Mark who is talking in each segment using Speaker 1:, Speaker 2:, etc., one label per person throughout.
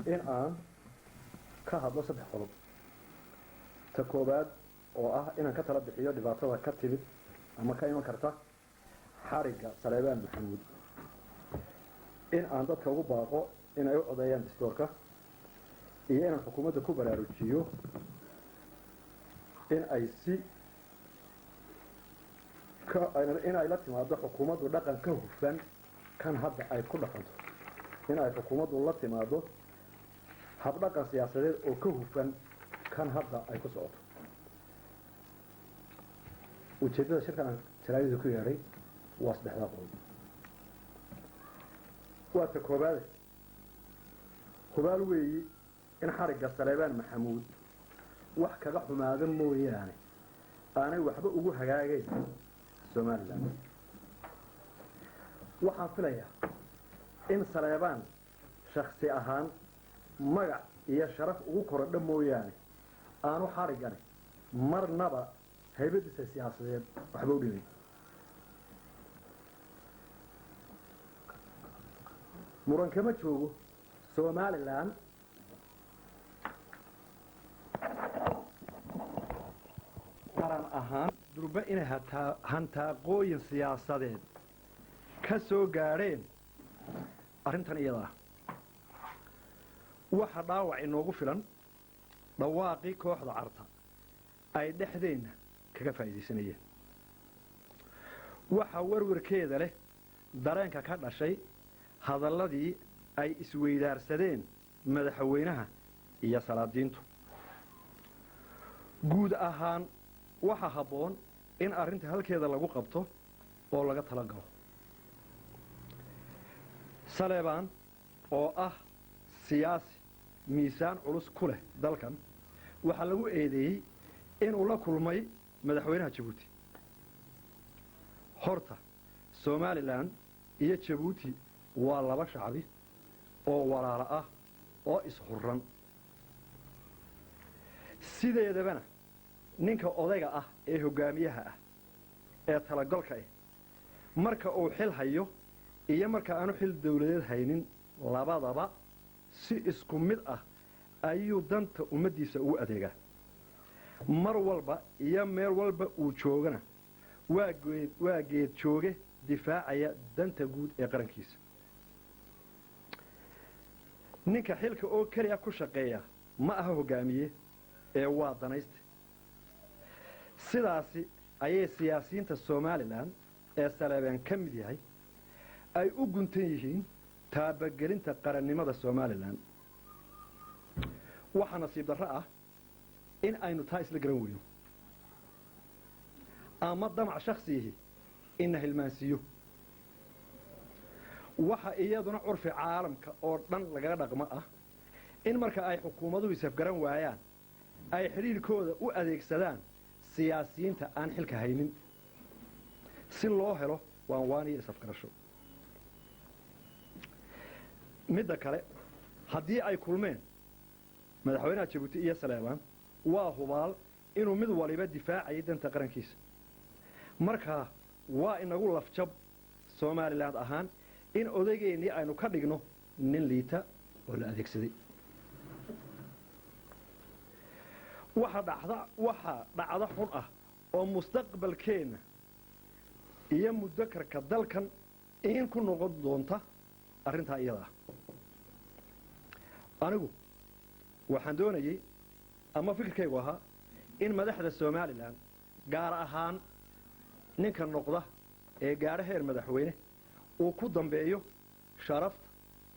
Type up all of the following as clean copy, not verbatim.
Speaker 1: In aan ka hadlo saddex qodob. Ta koowaad oo ah inaan ka tala bixiyo dhibaatada ka timid ama ka iman karta xarigga Saleebaan Maxamuud, in aan dadka ugu baaqo in ay u codeeyaan distoorka, iyo inaan xukuumadda ku baraarujiyo in ay la timaado xukuumaddu dhaqan ka hufan kan hadda ay ku dhaqanto, in ay xukuumaddu la timaado habdhaqan siyaasadeed oo ka hufan kan hadda ay ku socoto. Ujeeddada shirkan aan jaraa'idada ku yeedhay waa saddexdaa qodob. Waa ta koobaade, hubaal weeyi in xarigga Saleebaan Maxamuud wax kaga xumaada mooyaane aanay waxba ugu hagaagayn Somaliland. Waxaan filayaa in Saleebaan shaksi ahaan magac iyo sharaf ugu korodha mooyaane aanu xariggani marnaba haybadiisa siyaasadeed waxba u dhimayn. Muran kama joogo Somaliland qaran ahaan durba inay hantaaqooyin siyaasadeed ka soo gaadheen arrintan iyadaa. Waxa dhaawac inoogu filan dhawaaqii kooxda Carta ay dhexdeenna kaga faa'iidaysanayeen. Waxa warwarkeeda leh dareenka ka dhashay hadalladii ay isweydaarsadeen madaxweynaha iyo salaadiintu. Guud ahaan waxa habboon in arrinta halkeeda lagu qabto oo laga tala galo. Saleebaan oo ah siyaasi miisaan culus ku leh dalkan waxaa lagu eedeeyey inuu la kulmay madaxweynaha Jabuuti. Horta Somaliland iyo Jabuuti waa laba shacbi oo walaalo ah oo ishurran. Sideedabana ninka odayga ah ee hoggaamiyaha ah ee talagolka ah, marka uu xil hayo iyo marka aanu xil dawladeed haynin labadaba, si isku mid ah ayuu danta ummaddiisa ugu adeegaa. Mar walba iyo meel walba uu joogana waa geed jooge difaacaya danta guud ee qarankiisa. Ninka xilka oo keliya ku shaqeeya ma aha hoggaamiye ee waa danayste. Sidaasi ayay siyaasiyiinta Somaliland ee Saleebaan ka mid yahay ay u guntan yihiin taabagelinta qarannimada Somaliland. Waxaa nasiib darro ah in aynu taa isla garan weyno ama damac shaksiihi ina hilmaansiiyo. Waxa iyaduna curfi caalamka oo dhan lagaga dhaqmo ah in marka ay xukuumaduhu isafgaran waayaan ay xidhiirkooda u adeegsadaan siyaasiyiinta aan xilka haynin si loo helo waanwaan iyo isafgarasho. Midda kale, haddii ay kulmeen madaxweynaha Jabuuti iyo Saleebaan, waa hubaal inuu mid waliba difaacayay danta qarankiisa. Markaa waa inagu lafjab Somaliland ahaan in odaygeenii aynu ka dhigno nin liita oo la adeegsaday. Waxaa dhacda xun ah oo mustaqbalkeenna iyo mudakarka dalkan in ku noqon doonta arrintaa iyada ah. Anigu waxaan doonayey ama fikirkaygu ahaa in madaxda Somaliland, gaar ahaan ninka noqda ee gaadho heer madaxweyne, uu ku dambeeyo sharafta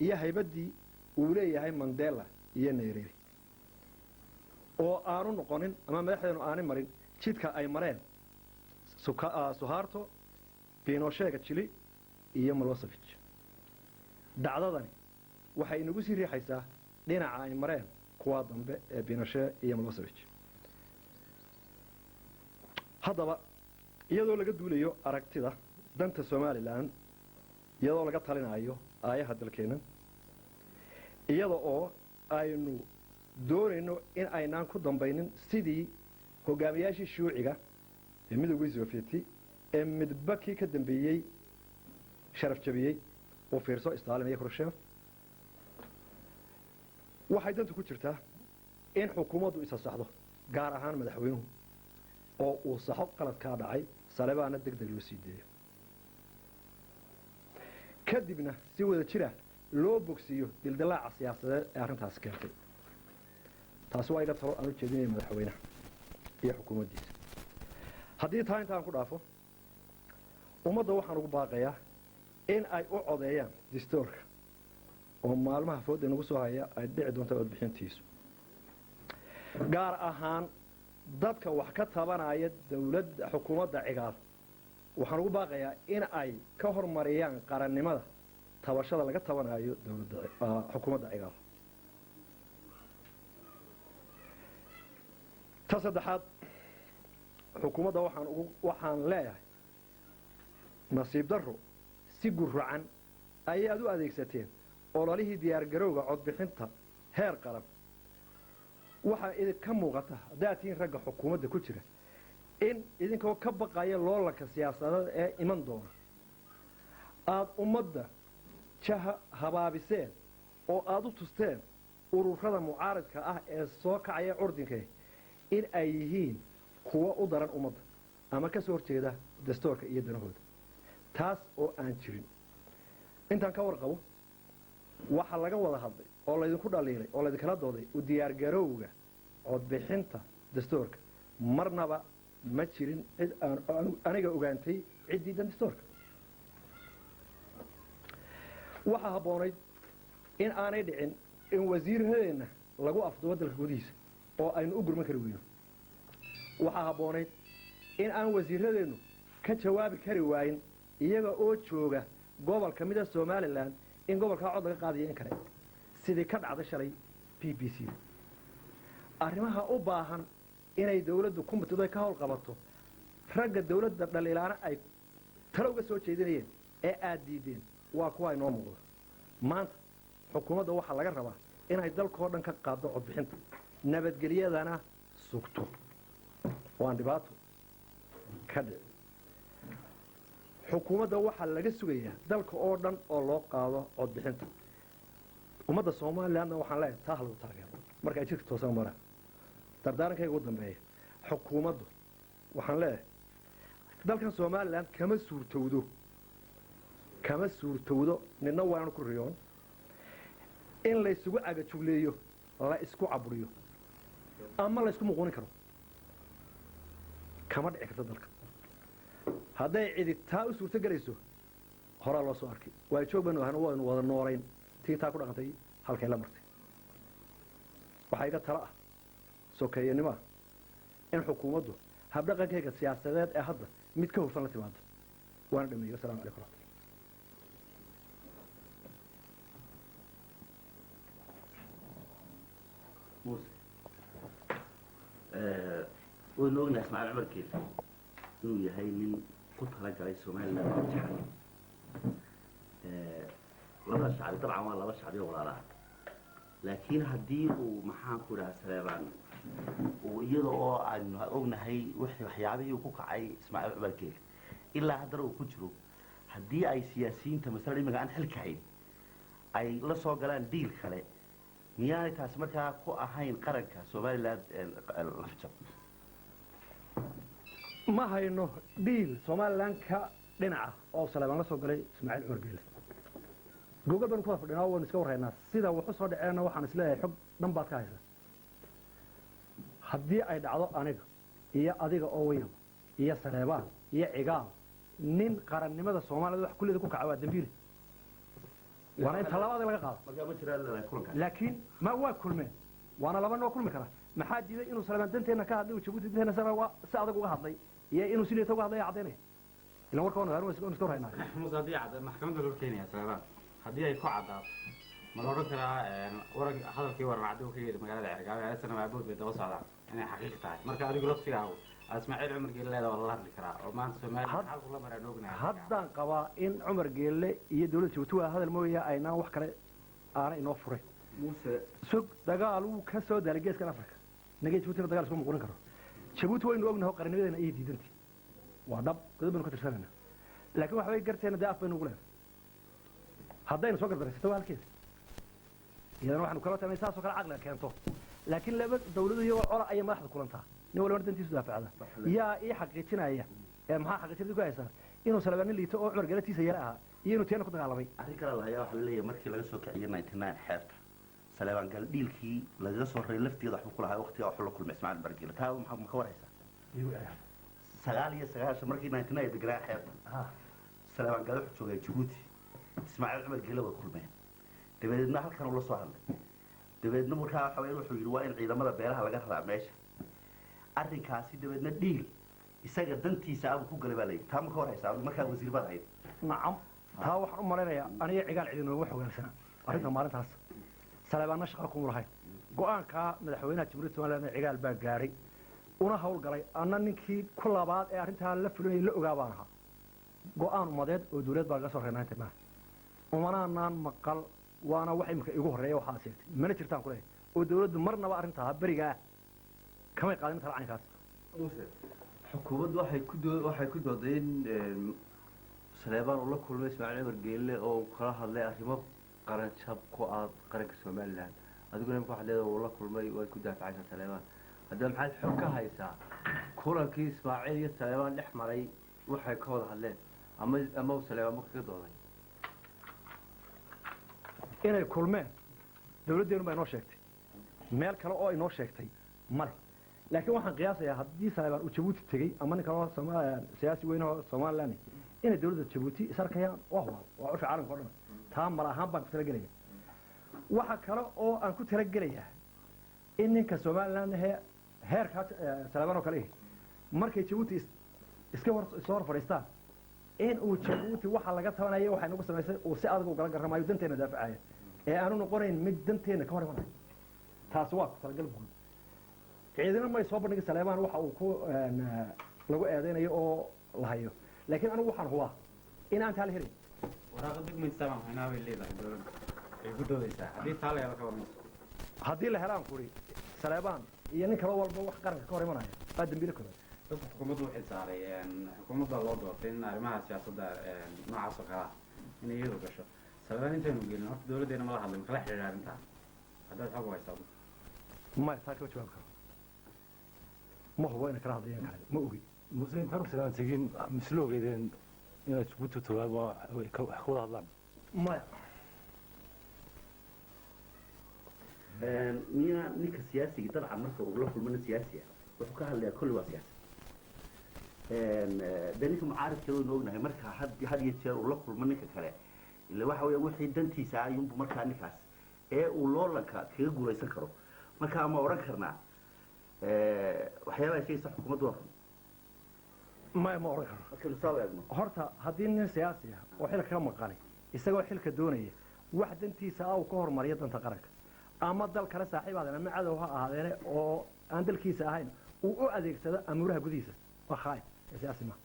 Speaker 1: iyo haybaddii uu leeyahay Mandela iyo Nyerere, oo aanu noqonin ama madaxdeenu aanay marin jidka ay mareen Suharto, Pinochet-ga Chile iyo Milosevic. Dhacdadani waxay inagu sii riixaysaa dhinaca ay mareen kuwaa dambe ee Pinochet iyo Milosevic. Haddaba, iyadoo laga duulayo aragtida danta Somaliland, iyadoo laga talinayo aayaha dalkeenna, iyada oo aynu doonayno in aynaan ku dambaynin sidii hogaamiyaashii shuuciga ee Midowgii Sofiyeeti ee midba kii ka dambeeyey sharaf jabiyey, oo fiirso Stalin iyo Khrushchev. Waxay dantu ku jirtaa in xukuumaddu isa saxdo, gaar ahaan madaxweynuhu, oo uu saxo qaladkaa dhacay, Salebaanna deg deg loo sii deeyo, kadibna si wada jira loo bogsiiyo dildilaaca siyaasadeed ee arrintaasi keentay. Taasi waa iga talo aan u jeedinaya madaxweynaha iyo xukuumaddiisa. Haddii taa intaan ku dhaafo, ummadda waxaan ugu baaqayaa in ay u codeeyaan distoorka oo maalmaha fooda nagu soo haya ay dhici doonto codbixintiisu, gaar ahaan dadka wax ka tabanaya dowladda, xukuumadda Cigaal. Waxaan ugu baaqayaa in ay ka hormariyaan qarannimada tabashada laga tabanayo dowladda, xukuumadda Cigaal. Ta saddexaad, xukuumadda waxaan leeyahay, nasiib darro, si guracan ayaad u adeegsateen ololihii diyaargarowga codbixinta heer qaran. Waxaa idinka muuqata, haddaad tihiin ragga xukuumadda ku jira, in idinkoo ka baqaya loolanka siyaasadeed ee iman doona aada ummadda jaha habaabiseen oo aada u tusteen ururada mucaaridka ah ee soo kacaya curdinka in ay yihiin kuwo u daran ummadda ama ka soo horjeeda dastoorka iyo danahooda, taas oo aan jirin. Intaan ka warqabo, waxaa laga wada hadlay oo laydinku dhaliilay oo laydinkala dooday u diyaargarowga codbixinta dastoorka. Marnaba ma jirin cid aan aniga ogaantay cid diidan dastoorka. Waxaa habboonayd in aanay dhicin in wasiirradeenna lagu afdubo dalka gudihiisa oo aynu u gurman kari weyno. Waxaa habboonayd in aan wasiirradeennu ka jawaabi kari waayin, iyaga oo jooga gobol ka mida Somaliland, in gobolkaa cod laga qaadayo in kale, sidii ka dhacday shalay BBC. Arrimaha u baahan inay dawladdu ku mutido, ka hawl qabato, ragga dawladda dhaliilaana ay talo uga soo jeedinayeen ee aad diideen waa kuwa inoo muuqda maanta. Xukuumadda waxaa laga rabaa inay dalkoo dhan ka qaaddo codbixinta, nabadgelyadana sugto, waan dhibaato ka dhici. Xukuumadda waxaa laga sugayaa dalka oo dhan oo loo qaado codbixinta. Ummadda Somalilandna waxaan leeyahay, taa ha lagu taageero marka ay jidka toosan maraan. Dardaarankayga ugu dambeeya xukuumaddu waxaan leeyahay, dalkan Somaliland kama suurtowdo, kama suurtowdo, nidna waanu ku riyoon in laysugu cagajugleeyo, la isku caburiyo ama la isku muquunin karo. Kama dhici karto dalka. Hadday cidi taa u suurto gelayso, horaa loo soo arkay. Waa joog baynu ahayno, waynu wada noolayn. Tii taa ku dhaqantay halkay la martay. Waxaa iga talo ah sokeeyanimaa in xukuumaddu habdhaqankayga siyaasadeed ee hadda mid ka hufan la timaado. Waana dhameeyey. Wasalamu calaykum raxmatullah.
Speaker 2: Muuse, waynu ognahay Ismaaciil Cumar Geele inuu yahay nin ku talagalay Somaliland rajaxay labada shacbi. Dabcan waa laba shacbi oo walaala ah, laakiin haddii uu, maxaan ku idhaha, Saleebaan uu iyada oo aanu ognahay wixii waxyaabihii uu ku kacay Ismaaciil Cumar Geele ilaa haddana uu ku jiro, haddii ay siyaasiyiinta masalan iminka aan xilka hayn ay la soo galaan diil kale, miyaanay taasi markaa ku ahayn qaranka Somaliland lafjab?
Speaker 1: Ma hayno dhiil Somaliland ka dhinaca oo Saleebaan la soo galay Ismaaciil Cumar Geele. Gogol baynu ku wada fadhinaa, waynu iska warhaynaa sida wax u soo dhaceenna. Waxaan isleeyahay xog dhan baad ka haysaa. Haddii ay dhacdo, aniga iyo adiga oo wayaba iyo Saleebaan iyo Cigaal, nin qarannimada Soomaaliyad wax kulleeda ku kaca waa dambiile, waana in tallaabada laga qaado.
Speaker 2: Markaa ma jiraan leedahay kulankaas?
Speaker 1: Laakiin ma waa kulmeen, waana laba noo kulmi kara. Maxaa diiday inuu Saleebaan danteena ka hadlay, uu Jabuuti danteena waa si adag uga hadlay, iyo inuu si liita uga hadlay ayaa caddaynaya? Ilan warka waan iska warhaynaa.
Speaker 3: Muuse, haddii cad maxkamadda loo keenaya Saleebaan, haddii ay ku caddaato, ma la odhan karaa waran hadalkii waran caddi uu ka yeedhi magaalada Cergaabo ee sana maabood bay daba socdaan inay xaqiiq tahay? Marka adigu laftigaagu Ismaaciil Cumar Geelle leeda waa lala hadli karaa oo maanta Soomaaliya xalku la maraan ognahay.
Speaker 1: Haddaan qabaa in Cumar Geelle iyo dowladda Jabuuti waa hadal mooya aynaan wax kale aanay inoo furay.
Speaker 2: Muuse.
Speaker 1: Sug, dagaal wuu ka soo daalay geeskan Afrika. Nagee Jabuutina dagaal isma muqurin karo. Jabuuti waynu ognahay oo qarannimadeena ayay diidantii, waa dhab, godad baynu ka tirsanayna, laakiin waxa way garteena dee af baynu ugu leedahay. Haddaynu soo gardaraysato waa halkeeda. Iyadana waxaanu kala tagnay saasoo kale caqliga keento, laakiin laba dawladu iyagoo cola ayay madaxda kulantaa, nin walbana dantiisu daafacda. Yaa ii xaqiijinaya ee maxaa xaqiijinada ku haysaa inuu Salebaan nin liito oo Cumar Geelatiisa yare ahaa iyo inuu teena ku dagaalamay?
Speaker 2: Arrin kale lahayaa, waxaa laleeyahay markii laga soo kiciyay 99 xeebta, Saleebaan Gaal dhiilkii lagaga soo raray lafteeda waxbuu ku lahaa. Waqtigaa waxuu la kulmay Ismaaciil Cumar Geele. Taa maxaa ma ka warhaysaa? 99 markii 99 deganaa xeebta, Saleebaan Gaal wuxuu joogay Jabuuti, Ismaaciil Cumar Geele way kulmeen, dabadeedna halkan uu la soo hadlay. Dabadeedna markaa waxa weya wuxuu yidhi waa in ciidamada beelaha laga raraa meesha arrinkaasi. Dabeedna dhiil isaga dantiisa abuu ku galay baa layidhi. Taa ma ka warhaysaa adigu? Markaa wasiir baad ahayd.
Speaker 1: Nacam, taa waxaan u malaynayaa aniga Cigaal cidi noogama xogaansana arrinta maalintaas. Saleebaanna shaqa kuma lahayn go-aankaa. Madaxweynaha Jamhuuriyadda Somaliland Cigaal baa gaadhay una hawlgalay, anna ninkii ku labaad ee arrintaa la fulinayay la ogaa baan ahaa. Go-aan umadeed oo dawlad baa laga soo reynaa maaha, umanaanaan maqal, waana wax imika igu horreeya. Waxaa sheegtay mana jirtaan ku leeyahay, oo dawladdu marnaba arrintaa berigaa kamay qaadin tala caynkaas.
Speaker 4: Muuse, xukuumaddu waxay ku dooday in Saleebaan uu la kulmay Ismaaciil Cumar Geelle oo uu kala hadlay arrimo qaran jab ku ah qaranka Somaliland. Adiguna imika waxaad leedahay uu la kulmay, waad ku daafacaysaa Saleebaan. Haddaba maxaad xog ka haysaa kulankii Ismaaciil iyo Saleebaan dhex maray, waxay ka wada hadleen ama uu Saleebaan ma kaga dooday?
Speaker 1: Inay kulmeen dawladdeenu baa inoo sheegtay, meel kale oo inoo sheegtay male. Laakiin waxaan qiyaasayaa haddii Saleebaan uu Jabuuti tegey ama nin kale oo siyaasi weyn oo Somaliland, inay dawladda Jabuuti is arkayaan. Waa hubaal, waa curfi caalamka o dhan. Taa mal ahaan baan ku talagelaya. Waxa kale oo aan ku talagelayaa in ninka Somaliland heerkaa Saleebaan oo kale ihi markay Jabuuti iska hor soo hor fadhiistaan, in uu Jabuuti waxa laga tabanaya waxay nagu samaysay uu si adag u gala garamayo, danteena daafacaya ee aanu noqonayn mid danteena ka hor imanaya. Taasi waa ku talagal guud. Ciidina may soo bandhigin Saleebaan waxa uu ku lagu eedeynayo oo la hayo, laakiin anigu waxaan hubaa in aan taa la helin.
Speaker 3: Waraaqa documents baan haynaa bay leedahay dowladda, ay ku doodaysaa. Haddii taa la helo, ka warmayso?
Speaker 1: Haddii la helaan kuri Saleebaan iyo nin kaloo walba wax qaranka ka hor imanaya waa dambiile koobaad.
Speaker 3: Dadka xukuumaddu u xilsaaray, xukuumadda loo doortay in arrimaha siyaasadda noocaas oo kale ah inay iyadu gasho. Saleebaan intaynu gelin, horta dowladdeena mala hadlay, makala xidhiidha arrintaa haddaad xog u haysaa?
Speaker 1: Maya, taa kama jawaabi karo. Ma hubo inay kala hadlayaan kale, ma ogi.
Speaker 5: Muse, intaan Saleebaan tegin, misla ogeydeen inay isugu tutugaan wax ka wada hadlaan?
Speaker 1: Maya.
Speaker 2: Miyaa ninka siyaasiga dabcan marka uu la kulmo nin siyaasi ah wuxuu ka hadlayaa kulli waa siyaasi. Dee ninka mucaaridka waynu ognahay, marka had iyo jeer uu la kulmo ninka kale, ila waxa weya wixii dantiisa ayuunbu markaa ninkaas ee uu loolanka kaga guulaysan karo. Marka ama odhan karnaa waxyaabaha sheegaysa xukuumaddu waa run?
Speaker 1: Maya, ma odhan karo.
Speaker 2: Markaynu saa u eegno.
Speaker 1: Horta haddii nin siyaasi ah oo xilka ka maqanay, isagoo xilka doonaya, wax dantiisa ah uu ka hormariyo danta qaranka, ama dal kale saaxiib ahaadeen ama cadow ha ahaadeene, oo aan dalkiisa ahayn uu u adeegsado amuuraha gudihiisa, waa khaa'in ee siyaasi maaha.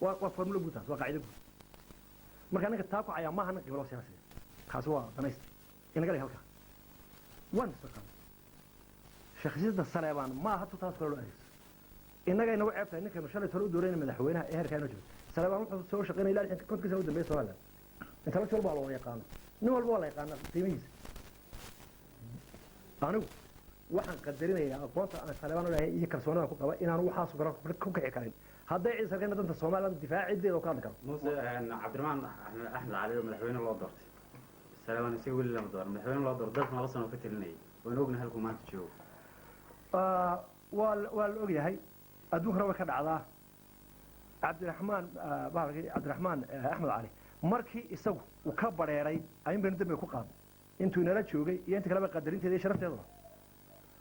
Speaker 1: Waa formula guud taas, waa qaacido guud. Marka ninka taa ku cayaa maaha nin qiimo siyaasiga, kaasi waa danaysta. Inaga dhig halkaa waan isaqaan. Shakhsiyadda Saleebaan ma aha tu taas kale loo adeegsado. Innaga inagu ceeb tahay ninkaynu shalay tole u doorayna madaxweynaha ee heerkaa inoo joogo. Saleebaan wuxuu soo shaqaynaya ilaa 50-kii sano u dambeeyay Somaliland. Intellectual baa loo yaqaano, nin walba waa la yaqaana qiimihiisa. Anigu waxaan qadarinayaa aqoonta aan Saleebaan u leeyahay iyo kalsoonida ku qaba inaanu waxaas kale ku kici karin. Hadday cid sarkayna danta Somaliland difaacideeda oo ka hadli karo.
Speaker 3: Muuse, Cabdiraxmaan Axmed Cali oo madaxweyne loo doortay, Saleebaan isaga weli lama dooran. Madaxweyne loo doortay dalkan 2 sano ka talinayay, waynu ognahay halkuu maanta joogo.
Speaker 1: Waa la ogyahay, adduunkana way ka dhacdaa. Cabdiraxmaan bahalkii Cabdiraxmaan Axmed Cali markii isagu uu ka bareeray ayuun baynu dambiga ku qaadnay, intuu inala joogay iyo inta kaleba qadarinteeda iyo sharafteedaba.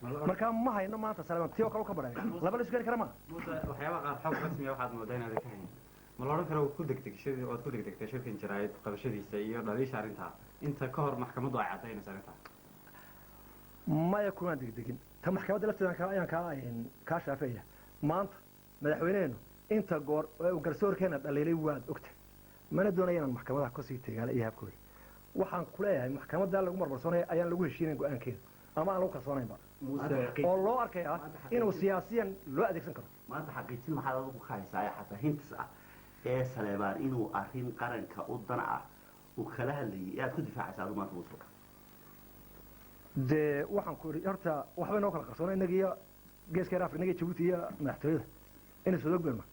Speaker 1: Markaa ma hayno maanta Saleebaan tii oo kale u ka bareeray, laba la isu keeni kara maaha.
Speaker 3: Muuse, waxyaabaha qaar xog rasmiya waxaad moodaa inaadan ka hayn. Ma la odhan karo ku degdeg waad ku degdegtay shirkan jaraa'id qabashadiisa iyo dhaliisha arrintaa inta ka hor maxkamaddu ay caddaynayso arrintaa?
Speaker 1: Maya, kumaan degdegin. Ta maxkamadda lafteeda ayaan kaa shaafeeya. Maanta madaxweyneenu inta goor ee uu garsoorkeena dhaliilay waad ogtahay. Mana doonaya inaan maxkamadaha kasii tegaala iyo habkooda. Waxaan ku leeyahay maxkamadda lagu marmarsoonaya ayaan lagu heshiinayn go-aankeeda ama aan lagu kalsoonaynba oo loo arkaya inuu siyaasiyan loo adeegsan karo.
Speaker 2: Maanta xaqiijin maxaad adigu ka haysaa ee xataa hintis ah ee Saleebaan inuu arrin qaranka u dan ah uu kala hadlayay ee aad ku difaacaysa adigu maanta, Muuse?
Speaker 1: Dee waxaan ku idhi, horta waxba inoo kala qarsoona innaga iyo Geeska Afrika, innaga Jabuuti iyo madaxtooyada inay soo ogbeelma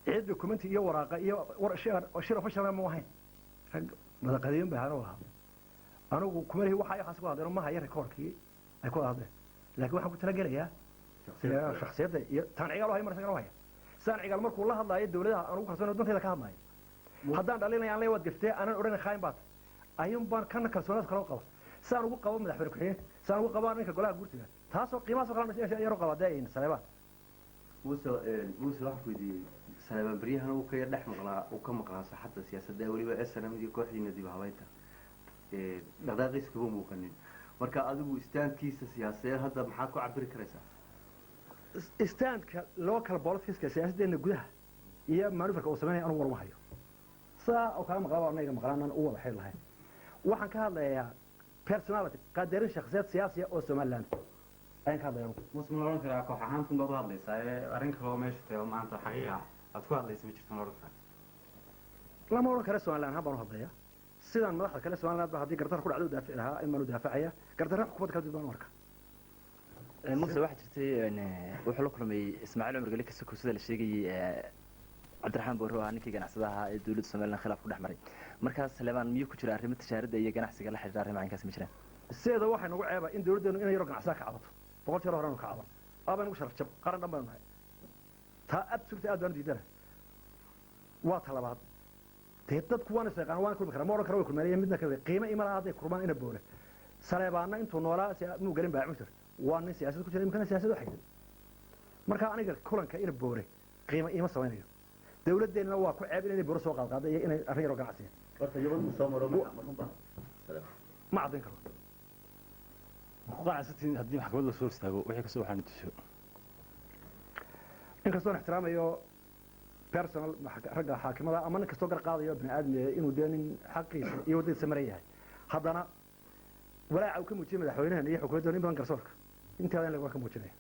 Speaker 1: cid documenti iyo waraaqa iyo war shir official ma ahayn. Rag madaqadiin bay ahaan wada hadlay. Anigu kuma lihi waxa waxaas ku hadleen, ma hayo recordkii ay ku wada hadleen, laakiin waxaan ku talagelayaa shakhsiyadda iyo taan Cigaal u haya mar isagana u haya. Saan Cigaal markuu la hadlaayo dawladaha aan ugu kalsoonay dantayda ka hadlaayo, haddaan dhalinaya aan leeyahay waad gaftee, aanan odhanay khaain baa tahay, ayuun baan kana kalsoonaas kale u qaba, saan ugu qabo madaxweyne ku-xigeenka, saan ugu qabo ninka golaha guurtiga, taasoo qiimahaasoo kale yaro qaba dee Saleebaan.
Speaker 4: Muuse, Muuse, waxaan ku weydiiyey, Saleebaan beryahan uu ka yar dhex maqnaa, uu ka maqnaa saaxadda siyaasadda, weliba SNM iyo kooxdiina dib habeynta dhaqdhaqaaqiisa kama muuqanin. Marka adigu istaankiisa siyaasadeed hadda maxaa ku cabiri karaysaa?
Speaker 1: Istaandka local politicska, siyaasaddeena gudaha iyo maneuverka uu sameynaya, anugu warma hayo. Saa oo kala maqlaa baa anaga maqlaan u wada xidh lahayn. Waxaan ka hadlayaa personality, qadarin shakhsiyad siyaasiya oo Somaliland ayaan ka hadlaya anugu.
Speaker 3: Muuse, ma la odhan karaa koox ahaan tun baad u hadlaysaa ee arrin kaloo meesha tago maanta xaqiiqa ah aad ku hadlaysa ma jirto, ma la odhan karaa?
Speaker 1: Lama odhan kare. Somaliland ahaan baan u hadlaya. Sidaan madaxda kale Somaliland ba haddii gardarra ku dhacdo u daafici lahaa in baan u daafacaya. Gardarra xukuumadda kala dib baan u arkaa.
Speaker 6: Muuse, waxaa jirtay wuxuu la kulmay Ismaaciil Cumar Geelle Kasako, sida la sheegayey, Cabdiraxmaan Boore oo ahaa ninkii ganacsadaha ee dowladda Somaliland khilaaf ku dhex maray. Markaas Saleebaan miyuu ku jira arrimo tijaaradda iyo ganacsiga la xidhiidha? Arrimo caynkaas ma jiraan?
Speaker 1: Sideeda waxay nagu ceeba in dawladdeenu inay yaro ganacsaha ka cabato. 100 jeer horenu ka caban aabay nagu sharaf jab, qaran dhan baynu nahay. Taa aad sugta aad baan u diidana. Waa ta labaad, dee dadku waan is yaqaan, waan kulmi karaa. Ma odhan karo way kulmeen midna ka qiimo ima laha hadday kulmaan ina Boole. Saleebaanna intuu noolaa muu gelin baa mushtar, waa nin siyaasad ku jira, imkana siyaasad u xigsan. Marka aniga kulanka ina Boore qiimo iima samaynayo. Dawladdeenna waa ku ceeb inay Boore soo qaadqaada iyo inay arrin yaroo ganacsiya.
Speaker 2: Horta yabad uu soo maro ma runba?
Speaker 1: Ma caddayn karo.
Speaker 5: Ma ku qanacsantihiin haddii maxkamad la soo istaago wixii kasoo waxaa natiijo?
Speaker 1: Inkastoon ixtiraamayo personal ragga xaakimada ama nin kastoo gar qaadayo bini aadmi inuu dee nin xaqiisa iyo waddadiisa maran yahay, haddana walaaca uu ka muujiyay madaxweynahan iyo xukuumadda in badan garsoorka inteeda in laga ka muujinaya.